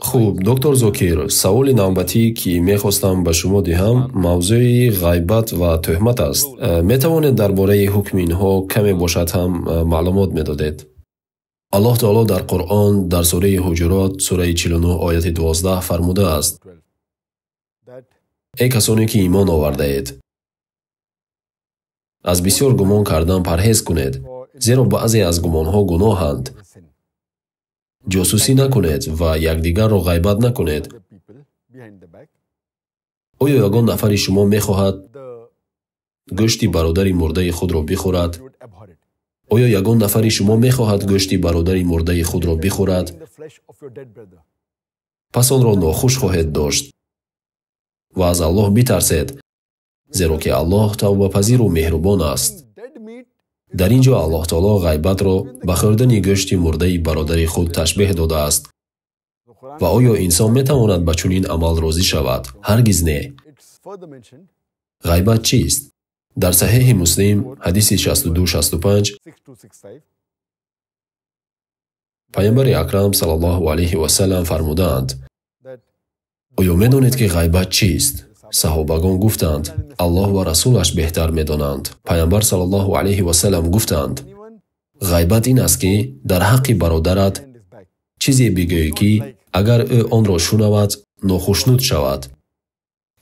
Хуб, доктор Зокир, саволи навбатӣ, ки мехостам ба шумо диҳам, мавзӯи ғайбат ва тӯҳмат аст. Метавонед дар бораи ҳукми инҳо каме бошад ҳам маълумот медодед? Аллоҳ таоло дар Қуръон дар сураи Ҳуҷурот, сураи 49, ояти 12 фармудааст: эй касоне ки имон овардаед, аз бисёр гумон кардан парҳез кунед, зеро баъзе аз гумонҳо гуноҳанд. Ҷосусӣ накунед ва якдигарро ғайбат накунед. Оё ягон нафари шумо мехоҳад гӯшти бародари мурдаи худро бихӯрад? Оё ягон нафари шумо мехоҳад гӯшти бародари мурдаи худро бихӯрад? Пас онро нохуш хоҳед дошт ва аз Аллоҳ битарсед, зеро ки Аллоҳ тавбапазиру меҳрубон аст. Дар ин ҷо Аллоҳ таоло ғайбатро ба хӯрдани гӯшти мурдаи бародари худ ташбеҳ додааст. Ва оё инсон метавонад ба чунин амал розӣ шавад? Ҳаргиз не. Ғайбат чист? Дар Саҳеҳи Муслим, ҳадиси 6265, Паёмбари Акрам саллаллоҳу алайҳи васаллам фармудаанд: оё медонед, ки ғайбат чист? Саҳобагон гуфтанд: Аллоҳ ва расулаш беҳтар медонанд. Паёмбар саллаллоҳу алайҳи васаллам гуфтанд: ғайбат ин аст, ки дар ҳаққи бародарат чизе бигӯӣ, ки агар ӯ онро шунавад, нохушнуд шавад.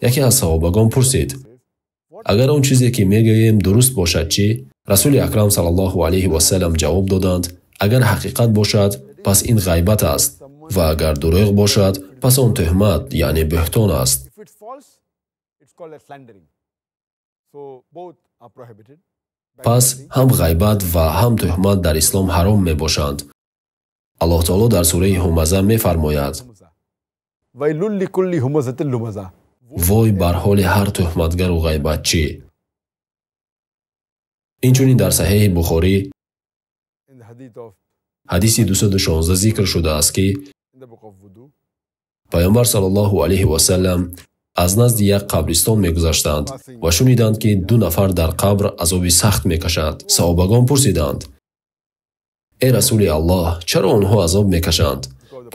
Яке аз саҳобагон пурсид: агар он чизе, ки мегӯем, дуруст бошад, чӣ? Расули Акрам саллаллоҳу алайҳи васаллам ҷавоб доданд: агар ҳақиқат бошад, пас ин ғайбат аст, ва агар дурӯғ бошад, пас он тӯҳмат, яъне бӯҳтон аст. Пас ҳам ғайбат ва ҳам тӯҳмат дар ислом ҳаром мебошанд. Аллоҳ таоло дар сураи Ҳумаза мефармояд: вой бар ҳоли ҳар тӯҳматгару ғайбатчӣ. Инчунин дар Саҳеҳи Бухорӣ ҳадиси 216 зикр шудааст, ки Паёмбар саллаллоҳу алайҳи васаллам аз назди як қабристон мегузаштанд ва шуниданд, ки ду нафар дар қабр азоби сахт мекашанд. Саҳобагон пурсиданд: эй Расули Аллоҳ, чаро онҳо азоб мекашанд?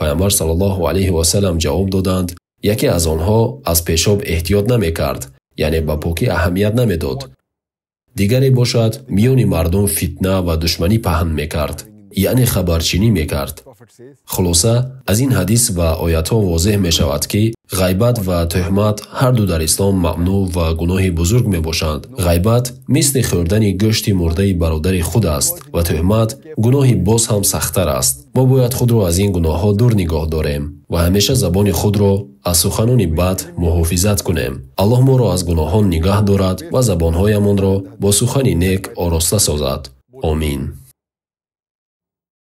Паёмбар саллаллоҳу алайҳи васаллам ҷавоб доданд: яке аз онҳо аз пешоб эҳтиёт намекард, яъне ба покӣ аҳамият намедод. Дигаре бошад, миёни мардум фитна ва душманӣ паҳн мекард, яъне хабарчинӣ мекард. Хулоса, аз ин ҳадис ва оятҳо возеҳ мешавад, ки ғайбат ва тӯҳмат ҳарду дар ислом мамнӯъ ва гуноҳи бузург мебошанд. Ғайбат мисли хӯрдани гӯшти мурдаи бародари худ аст ва тӯҳмат гуноҳи боз ҳам сахттар аст. Мо бояд худро аз ин гуноҳҳо дур нигоҳ дорем ва ҳамеша забони худро аз суханони бад муҳофизат кунем. Аллоҳ моро аз гуноҳон нигаҳ дорад ва забонҳоямонро бо сухани нек ороста созад. Омин.